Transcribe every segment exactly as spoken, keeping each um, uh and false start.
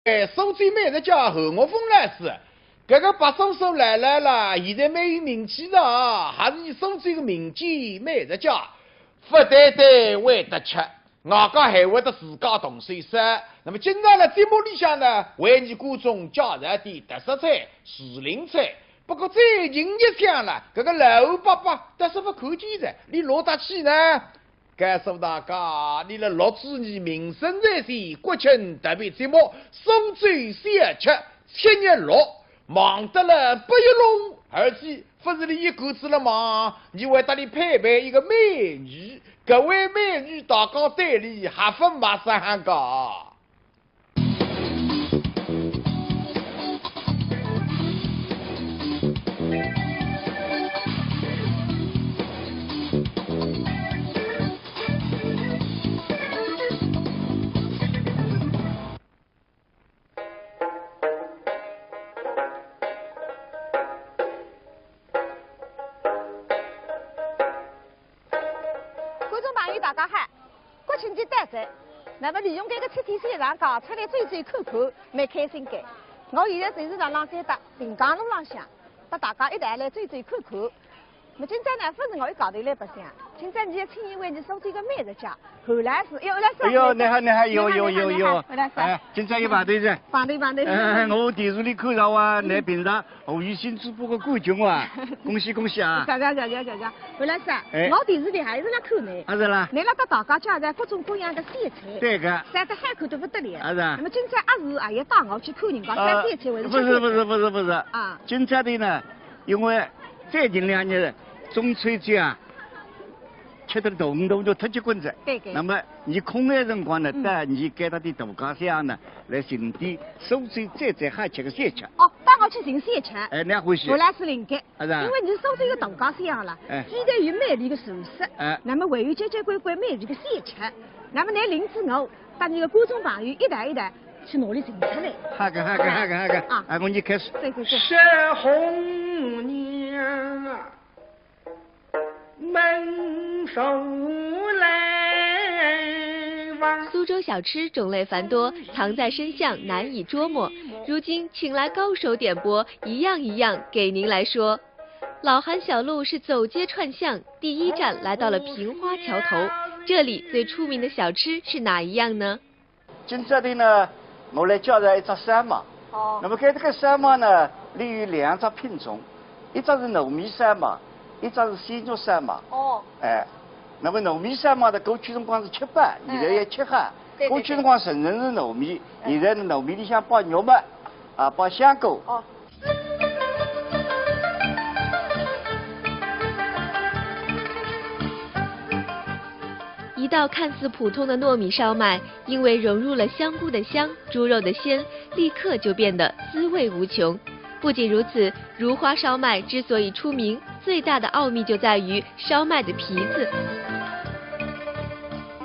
哎，苏州美食家侯岳峰老师，搿个白叔叔来了啦，现在蛮有名气的啊，还是你苏州个民间美食家，勿单单会得吃，外加还会得自家动手烧。那么今朝辣节目里向呢，为你观众介绍点特色菜、时令菜。不过最近一想了，搿个老伯伯倒是勿看见哉，伊落搭去呢？ 告诉大家，伊辣六月二日民生在线国庆特别节目苏州小吃七月六，忙得了不亦乐乎，而且勿是伊一个子辣忙，伊还搭伊配备一个美女，搿位美女大家对伊还勿陌生个。 观众朋友，大家好！国庆节到哉，那么利用搿个七天小长假出来走走看看，蛮开心个。我现在就是辣辣该搭平江路浪向，搭大家一道来走走看看。那么今朝呢，勿是我一家头来白相，今朝伲要请一位伲苏州个美食家，侯老师。哎哟，侯老师，哎哟，你好，你好，有，有，有，有。侯老师。哎，今朝有排队哉。排队，排队。哎，我电视里看着啊，嗯。你平常 无锡新主播个冠军哇，恭喜恭喜啊！谢谢谢谢谢谢，侯老师啊，哎。我电视里还是辣看呢。啊，是啦。侬辣搭大家介绍各种各样的小菜，对个。烧得好看得不得了。啊，是啊。那么今朝阿是啊，也带我去看人家烧小菜，还是吃小菜？呃，不是，不是，不是，不是。啊。今朝的呢，因为最近两日中秋节啊， 吃得大鱼大肉忒结棍哉。对，对。那么伲空闲辰光呢，嗯。到伲该搭的大街小巷呢，来寻点苏州最最好吃个小吃。哦，带我去寻小吃。哎，侬欢喜？侯老师灵个。啊，是啊。因为伲苏州个大街小巷啦，哎。既然有美丽个传说，哎。那么还有交交关关美丽个小吃。那么侬领仔我，搭伲个观众朋友一道一道去拿伊寻出来。好个，好个，好个，好个。啊。啊，我伲开始。对，对，对。小红娘啊， 苏州小吃种类繁多，藏在深巷难以捉摸。如今请来高手点拨，一样一样给您来说。老韩小路是走街串巷，第一站来到了平花桥头，这里最出名的小吃是哪一样呢？ 今朝的呢，我来介绍一只烧卖。哦。那么搿个烧卖呢，伊有两只品种，一只是糯米烧卖，一只是鲜肉烧卖。哦。哎，那么糯米烧卖呢，过去辰光是吃包，哎。现在也吃好。对，对，对。过去辰光纯纯是糯米，哎。现在呢糯米里向包肉末，啊，包香菇。哦。 一道看似普通的糯米烧卖，因为融入了香菇的香、猪肉的鲜，立刻就变得滋味无穷。不仅如此，如花烧卖之所以出名，最大的奥秘就在于烧卖的皮子。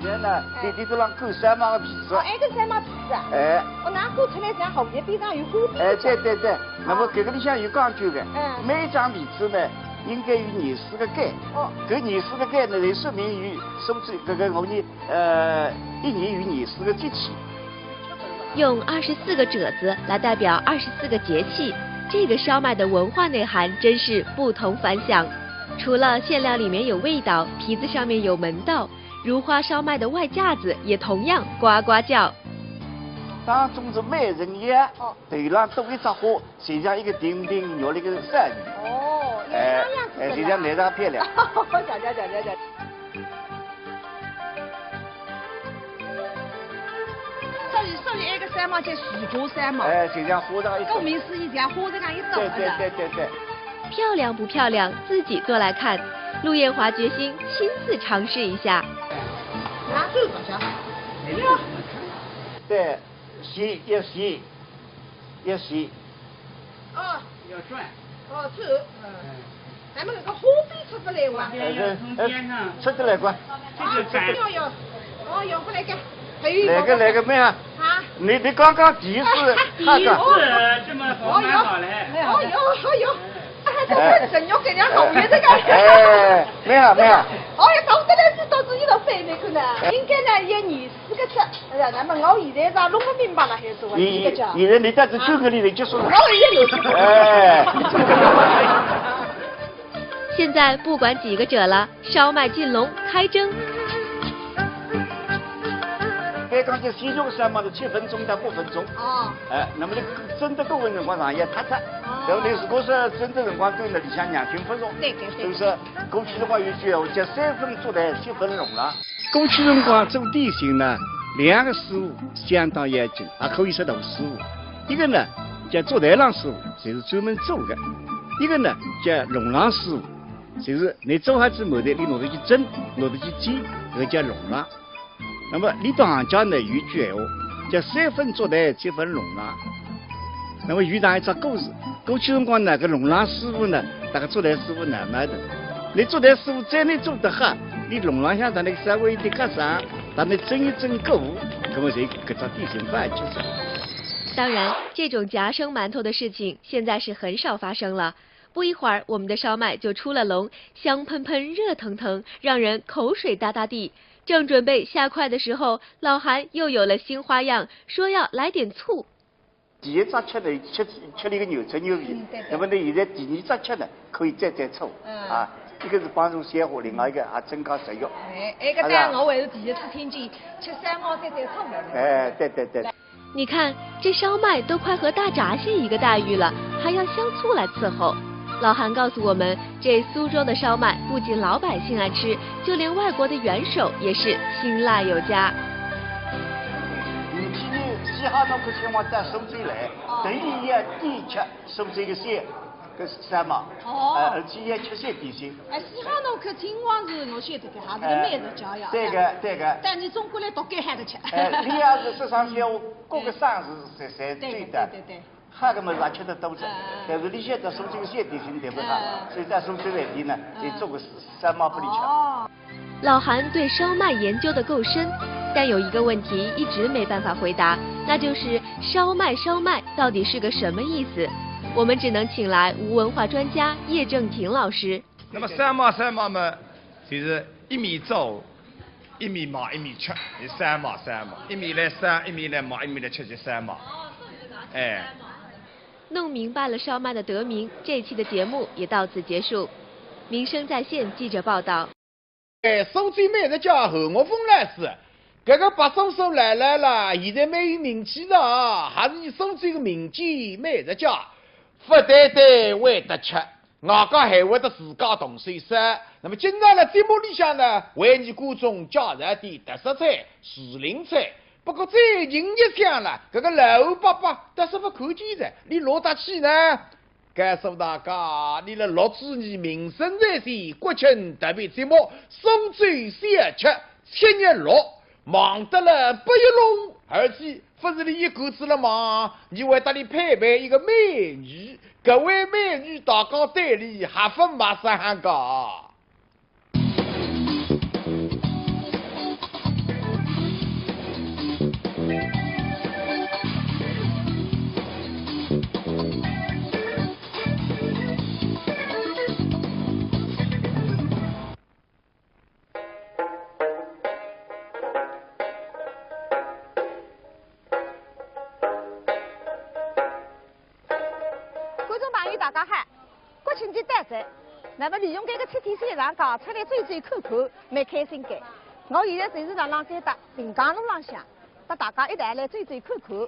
现在呢，哎。里头都让狗烧卖的皮子。哦，还有个烧卖皮子啊？哎。哦，那看出来像荷叶边上有花边的。哎，对，对，对。 那么搿个里向有讲究的，嗯。每一张皮子呢，应该有廿四个盖。哦。搿廿四个盖呢，就说明有苏州搿个我们，呃，一年有廿四个节气。用二十四个褶子来代表二十四个节气，这个烧卖的文化内涵真是不同凡响。除了馅料里面有味道，皮子上面有门道，如花烧卖的外架子也同样呱呱叫。当中是美人腰，哦。头浪多一只花， 就像一个亭亭玉立个少女。哦，哎，有这样子的。哎，就像那样漂亮。谢谢，谢谢，谢谢。所以，所以那个烧卖叫如花烧卖。哎，就像花上一朵。顾名思义，像花这样一朵，对，对，是吧？对，对，对。漂亮不漂亮，自己做来看。陆艳华决心亲自尝试一下。拿手搞下。哎呀。对，洗，要洗。 要洗。哦。要转。哦，转。嗯。咱们那个花边出不来哇。哎，这，哎，出得来个。这个转。哦哟，哦哟，不来个。还有来个，来个，没啊？啊？你，你刚刚第一次，第一次看看。这么好，蛮好嘞。哦哟，哦哟，哦哟。哎，搿个人肉搿样好吃的个。哎，蛮好，蛮好。哦，要搞得来是到自己的背那个呢，应该呢也二十个吃。哎呀，那么我现在是弄不明白了，还是我你这个叫。现在你带着九个里头结束了。我也有。哎。现在不管几个者了，烧麦进笼开蒸。刚刚讲鲜肉烧麦是七分钟到八分钟。哦。哎，那么你蒸的过程辰光上也太长。哦。然后你如果说蒸的辰光对那里向良心不足，对，对，对。是不是？过去辰光有句闲话叫三分做台，七分弄冷。过去辰光做点心呢，两个师傅相当要紧，也可以说大师傅。一个呢叫做台浪师傅，就是专门做的；一个呢叫弄冷师傅，就是你做好之后呢，你拿得去蒸，拿得去煎，搿个叫弄冷。那么俚笃行家呢有句闲话，叫三分做台，七分弄冷。那么有这样一只故事，过去辰光呢，搿弄冷师傅呢，搭搿做台师傅闹矛盾。你做台师傅再能做得好，你弄冷向搭你稍微一点加上，搭你蒸一蒸过，那么这搿只点心饭吃出来。当然，这种夹生馒头的事情现在是很少发生了。不一会儿，我们的烧麦就出了笼，香喷喷、热腾腾，让人口水哒哒滴。正准备下筷的时候，老韩又有了新花样，说要来点醋。第一只吃呢，吃，吃了一个牛吃牛皮，嗯，对，对。那么呢，现在第二只吃呢，可以蘸蘸醋，嗯。啊，一个是帮助消化，另外一个还增加食欲。哎，哎，搿是啊。我还是第一次听见吃烧麦蘸蘸醋的。哎，对，对，对。你看，这烧麦都快和大闸蟹一个待遇了，还要香醋来伺候。老韩告诉我们，这苏州的烧麦不仅老百姓爱吃，就连外国的元首也是青睐有加。你今年几号侬可千万到苏州来，等于也点吃苏州个鲜，搿是烧麦，哦。呃，而且也吃些点心。哎，西哈努克金王是我晓得个，还是个美食家呀。对个，对个。但你中国来都该喊个吃。哎，你要是说上去，我各个省市侪侪对的，对的。对对对。 好个物事也吃得多着，嗯，嗯。但是你晓得苏州个小点心对勿啦？嗯。所以在苏州外地呢，嗯。也做个事，三毛不离巧。哦。老韩对烧麦研究得够深，但有一个问题一直没办法回答，那就是烧麦，烧麦到底是个什么意思？我们只能请来无文化专家叶正廷老师。那么三毛，三毛嘛，就是一面做，一面卖，一面吃，就三毛，三毛，一面来烧，一面来卖，一面来吃，就三毛。哎。弄明白了烧麦的得名，这期的节目也到此结束。民生在线记者报道。哎，苏州美食家韩岳峰老师，搿个白松松来来了，现在蛮有名气的啊，还是苏州个民间美食家，勿单单会得吃， 外加还会得自家动手烧。那么今朝辣节目里向呢，为伲观众介绍点特色菜、时令菜。不过最近一想了，搿个老伯伯倒是勿看见哉，俚落搭去呢？告诉大家，俚辣六周年民生在线国庆特别节目《苏州小吃》七月六， 忙得来勿要弄，而且勿是俚一个子辣忙，伲还搭俚配备一个美女，搿位美女大家对俚还勿陌生个。 观众朋友，大家好！国庆节到哉，那么利用搿个七天小长假出来走走看看，蛮开心个。我现在就是辣辣该搭临江路浪向，搭大家一道来走走看看。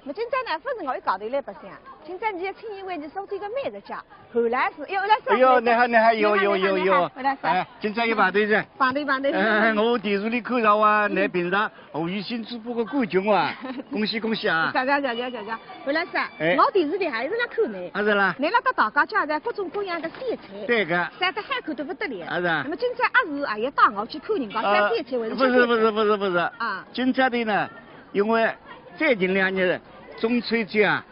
那么今朝呢，勿是我一家头来白相，今朝伲要请一位伲苏州个美食家，韩老师，哎，韩老师，哎哟，你好，你好，哟，哟，哟，哟，韩老师。哎，今朝有排队哉。排队，排队。哎，我电视里看着啊，嗯。倷评上无锡新主播个冠军哇，恭喜恭喜啊！谢谢，谢谢，谢谢。韩老师啊，哎。我电视里还是辣看倷。啊，是啦。倷辣搭大家介绍各种各样个小菜。对个。烧得好看得不得了。啊，是啊。那么今朝阿是也要带我去看人家烧小菜，还是吃小菜？呃，不是，不是，不是，不是。啊。今朝的呢， 因为最近两日中秋节啊，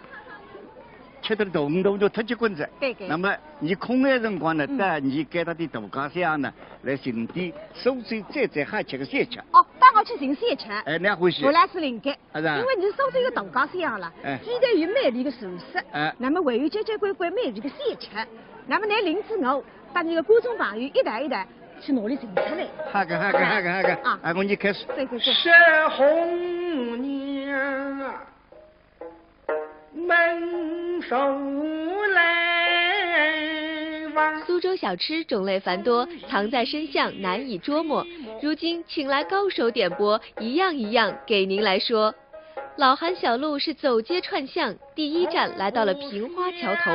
吃得大鱼大肉忒结棍哉。对，对。那么，伲空闲辰光呢，嗯。到伲搿搭点大街小巷呢，来寻点苏州最最好吃个小吃。哦，带我去寻小吃。哎，㑚欢喜？我来是灵感。啊，是啊。因为伲是苏州一个大街小巷了，哎。非但有美丽个城市，哎。那么还有交交关关美味个小吃。那么㑚领仔我，带伲个观众朋友一道一道去哪里寻出来？好个，好个，好个，好个。啊。哎，我伲开始。对，对，对。小红娘。 苏州小吃种类繁多，藏在深巷难以捉摸。如今请来高手点拨，一样一样给您来说。老韩小陆是走街串巷，第一站来到了平花桥头。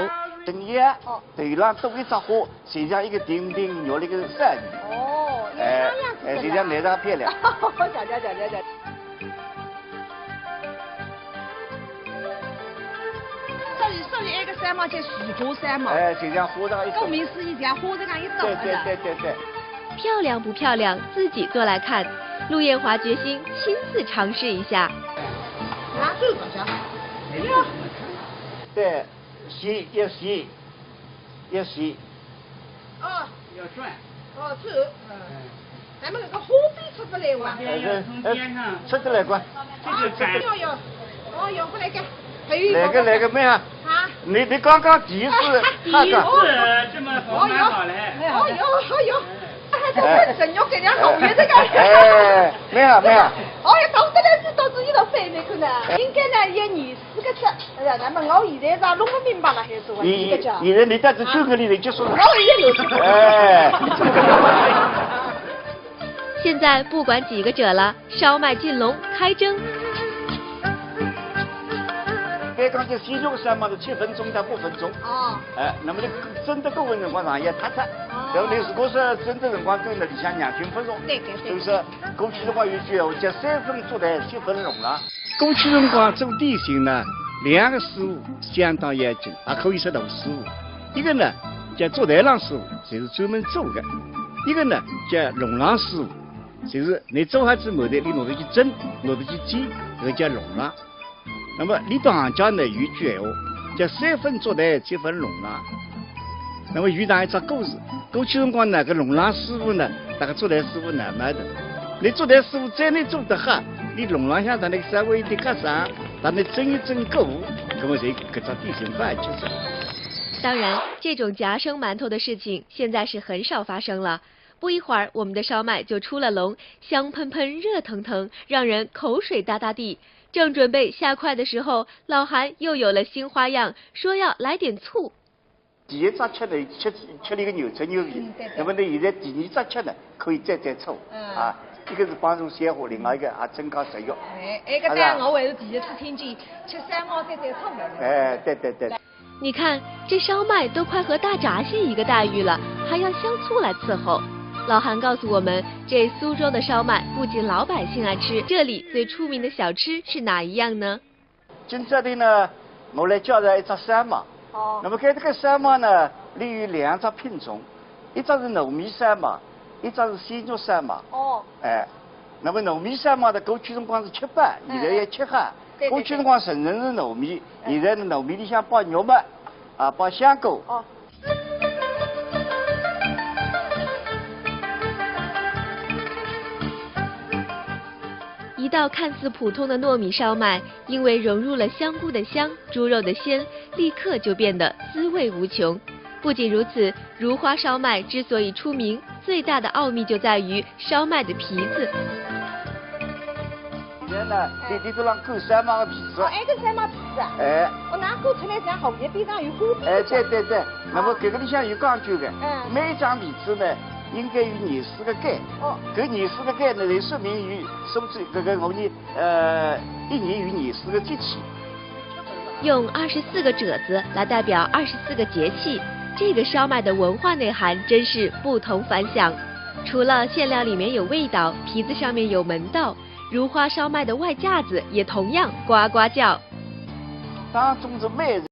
等一下，头浪多一只花， 就像一个亭亭玉立个少女。哦，哎，哎，就像蛮大漂亮。谢谢，谢谢，谢谢。所以，所以埃个山嘛叫水花山嘛。哎，就像花上一顾名思义，像花这样一朵，对，对，是吧？对，对，对。漂亮不漂亮，自己做来看。陆艳华决心亲自尝试一下。拿走大家。哎呀。对，洗，要洗。 要洗。哦。要转。哦，转。嗯。咱们搿个花边出不来哇。哎，要从边上。哎，出得来个。这个展。哦，要，要，哦，要过来个。还有来个，来个，妹啊。啊。你，你刚刚第一次看看。第一次这么饱满好嘞。哦，有，哦，有。还是很神，要给人家好运这个。哎，妹啊，妹啊。哦，要到得来，这到自己到背那个呢。应该呢，也二十个只。 哎呀，那么我现在是弄不明白了，还是我现在，现在你在这九个里头结束了。我也有。哎。现在不管几个者了，烧麦进笼开蒸。刚刚这西肉烧麦是七分钟到八分钟。哦。哎，那么你蒸得过分辰光上也太长。哦。然后你如果是蒸的辰光对那里向良心不足，对，对，对。是不是？过去辰光有句闲话叫三分做台，七分弄堂。 过去辰光做点心呢，两个师傅相当要紧，也可以说大师傅。一个呢，叫做台上师傅，就是专门做的；一个呢，叫弄堂师傅，就是你做好仔馒头，你拿得去蒸，拿得去煎，搿个叫弄堂。那么，俚笃行家呢，有句闲话，叫三分做台，七分弄堂。 那么有这样一只故事，过去辰光呢，搿弄堂师傅呢，搭个做台师傅闹矛盾。你做台师傅再能做得好，你弄堂向搭那个稍微一点夹上，搭那蒸一蒸过，那么这搿只点心饭就是。当然，这种夹生馒头的事情现在是很少发生了。不一会儿，我们的烧麦就出了笼，香喷喷、热腾腾，让人口水哒哒滴。正准备下筷的时候，老韩又有了新花样，说要来点醋。 第一只吃呢，吃，吃了一个牛汁牛皮，嗯，对，对。那么呢，现在第二只吃呢，可以蘸蘸醋，嗯。啊，一个是帮助消化，另外一个也增加食欲。哎，哎，搿个我还是第一次听见，吃烧麦蘸蘸醋的。哎，对，对，对。你看，这烧麦都快和大闸蟹一个待遇了，还要香醋来伺候。老韩告诉我们，这苏州的烧麦不仅老百姓爱吃，这里最出名的小吃是哪一样呢？ 今朝头呢，我来介绍一只烧麦。哦。那么搿个烧麦呢，俚有两只品种，一只是糯米烧麦，一只是鲜肉烧麦。哦。哎，那么糯米烧麦呢，过去辰光是吃包，哎，现在也吃好。对，对，对。过去辰光纯纯是糯米，哎。现在呢，糯米里向包肉末，啊，包香菇。哦。 一道看似普通的糯米烧麦，因为融入了香菇的香、猪肉的鲜，立刻就变得滋味无穷。不仅如此，如花烧麦之所以出名，最大的奥秘就在于烧麦的皮子。 现在呢，哎。里头都让狗山猫的皮子。哦，埃个山猫皮子啊？哎。哦，拿割出来像荷叶边上有花边。哎，对对对，那么搿个里向有讲究的，嗯。每一张皮子呢，应该有廿四个盖。哦。搿廿四个盖呢，就说明有苏州搿个我们，呃，一年有廿四个节气。用二十四个褶子来代表二十四个节气，这个烧麦的文化内涵真是不同凡响。除了馅料里面有味道，皮子上面有门道， 如花烧麦的外架子也同样呱呱叫。当中是每日